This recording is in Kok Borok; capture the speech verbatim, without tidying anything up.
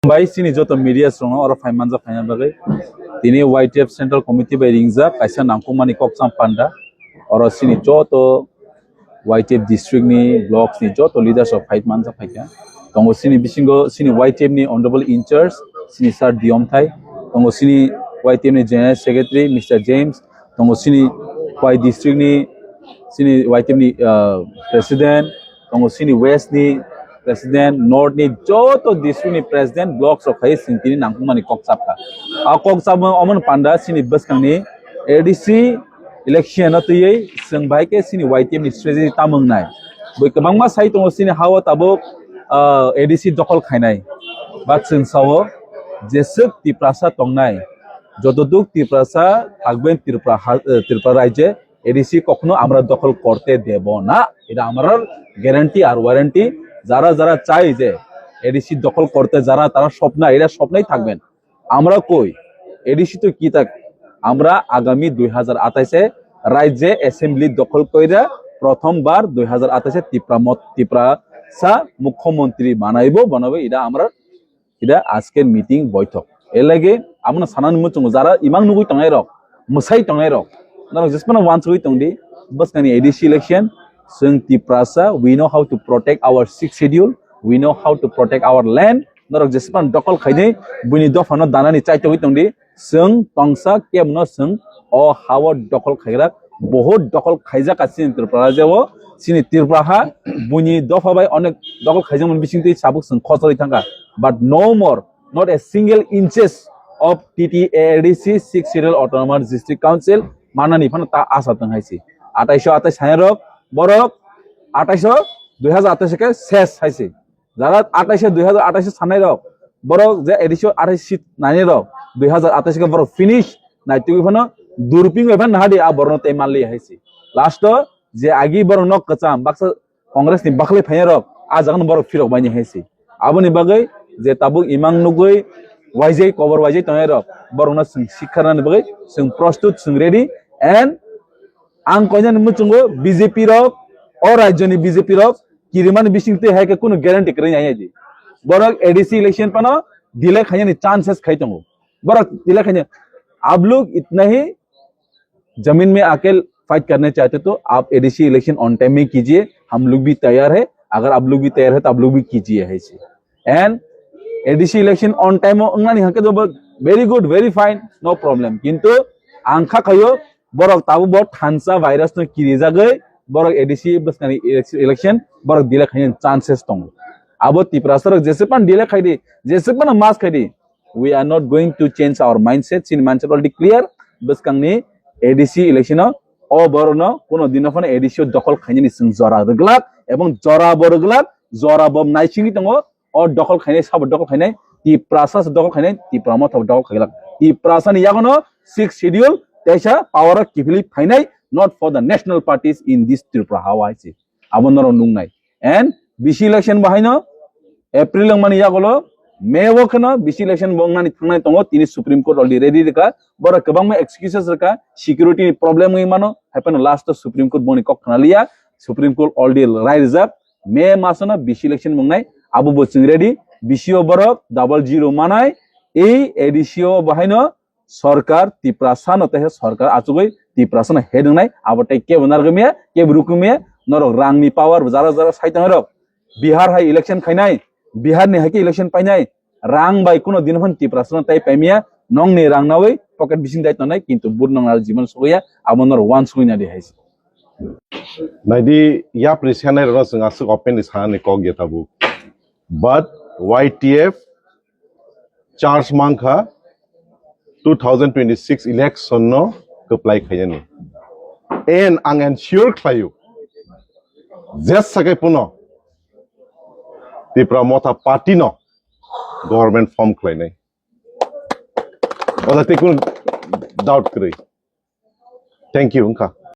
Bai chini joto media songno oro phai manjak phaina bagwi tini Y T F Central Committee bai ringjak kaisa nangkukmani kokcham panda. Oro chini joto Y T F district ni, blocks ni joto leaders rok phai manjak phaikha. Tongo chini bisingo chini Y T F ni honorable in charge chini sir Diyom Thai, tongo chini Y T F ni general secretary Mister James, tongo chini Khwai district ni chini Y T F ni, ah, president, tongo chini west ni president, north ni joto district ni president, blocks rok khai chini tini nangkukmani kok chapkha. A kok chapma omon panda chini bwskang ni A D C election no twiwi chwng bai khe chini Y T F ni strategy tamo wngnai. Bui kwbangma sai tongo chini ha-o tabuk, ah, A D C dokhol khainai. Ba chwng sao jeswk Tiprasa tongnai, jotoduk Tiprasa thakben Tripura ha-, eh, Tripura rajye A D C কখনো আমরা দখল করতে দেব না, এটা আমার গ্যারান্টি আর ওয়ারেন্টি। যারা যারা চাই যে A D C দখল করতে, যারা, তারা স্বপ্ন, এটা স্বপ্নই থাকবেন। আমরা কই? A D C তো কি থাক, আমরা আগামী দুই হাজার আঠাশে রাজ্যে অ্যাসেম্বলি দখল কইরা প্রথমবার দুই হাজার আঠাশে তিপ্রা মত, তিপ্রাসা মুখ্যমন্ত্রী বানাইবো, বানাবো, এটা আমরা, এটা আজকের মিটিং বৈঠক। এর লাগে আমরা সানানি মুচুঙ্গো যারা ইমাং নুগুই টঙাই রক, মশাই টঙাই রক, নারক যেসপানো ওয়ান্স উই টংদি, বস কানি A D C election, Sung Tiprasa, we know how to protect our sixth schedule, we know how to protect our land, norok jespan dokol khainai, buini dophano danani chaitogwi tongdi, sung tongsa kemno sung o hao dokol khaigra, bohut dokol khaijak a chini Tripura rajyo, chini Tripura ha, buini dopha bai onek dokol khaijakmani bisingtwi sabuk sung khosori thangkha, but no more, not a single inches of T T A A D C sixth schedule autonomous district council manani phano ta asa tong haisi. Atais atais sanai rok, borok atais, dui hajar atais ke ses haisi. Jara atais, dui hajar atais sanai rok, borok je A D C atais seat nani rok, dui hajar atais ke borok finish, naitugwi phano durping bai phano nahadi a borokno tei manli haisi. Last o je agi borok nok kwcham baksa Congress ni bakhli phainai rok a jaga no borok phirok baini haisi. Aboni bagwi je tabuk imang nugwi waijai kobor waijai tongnai rok borokno sung sikharnani bagwi sung prostut sung ready and ang koinani muchungo B J P rok o rajyoni B J P rok kirimani bising twi hai khe kunu guarantee kwrwi nai di. Borok A D C election phano delay khainani chances khai tongo. Borok delay khaina, आप लोग इतना ही जमीन में आके फाइट करना चाहते तो आप A D C election on time में कीजिए, हम लोग भी तैयार है, अगर आप लोग भी तैयार है तो आप लोग भी कीजिए है इसे। And A D C election on time में उन्होंने यहाँ के तो बहुत very good, very fine, no problem। किंतु आंखा खायो, borok tabuk bo thansa virus no kiri jagwi borok A D C bwskangni election borok delay khaina chances tongo। Abo Tiprasa rok jesepano delay khaidi, jesepano mask khaidi, we are not going to change our mindset, chini mindset already clear, bwskangni A D C election o o borokno kuno dino phano A D C o dokhol khainani chwng jora rwglak, ebong jora bo rwglak, jora bo naisingwi tongo, o dokhol khainai, sabo dokhol khainai, Tiprasa se dokhol khainai, Tipra Motha bo dokhol khailak. Tiprasa ni yagono sixth schedule teisa power o kiphilwi phainai, not for the national parties in this Tripura hawa hai se. Abo norok nungnai. And B C election bo haino April wngmani yagulo May o kheno B C election bo wngnani thangnai tongo, tini Supreme Court already ready rwkha, borok kwbangma excuses rwkha, security ni problem wngwi mano, hai phano last o Supreme Court boni kok khna liya, Supreme Court already rai rijak, May masono B C election wngnai, abo bo chwng ready, B C o borok double zero manai, ei A D C o bo haino sorkar Tiprasa no teisa sorkar achugwi Tiprasa no head wngnai, abo tei kebo narwgwi maya, kebo rukwi maya, norok rang ni power jara jara sai tongnai rok, Bihar hai election khainai, Bihar ni hai khe election painai, rang bai kuno din phan Tiprasa no tai paimaya, nongni rang nawi pocket bising dai tongnai, kintu but nong aro jiban sugya, abo norok wansugwi nadi hai se. Naidi yapri sanai rokno chwng aswk openly sanani kok ya tabuk. But Y T F charge mankha two thousand twenty-six election no kwplai khaiyani. And ang ensure khlaio, jesa khe puno Tipra Motha Party no government form khlainai. Oda tei kunu doubt kwrwi. Thank you, wngkha.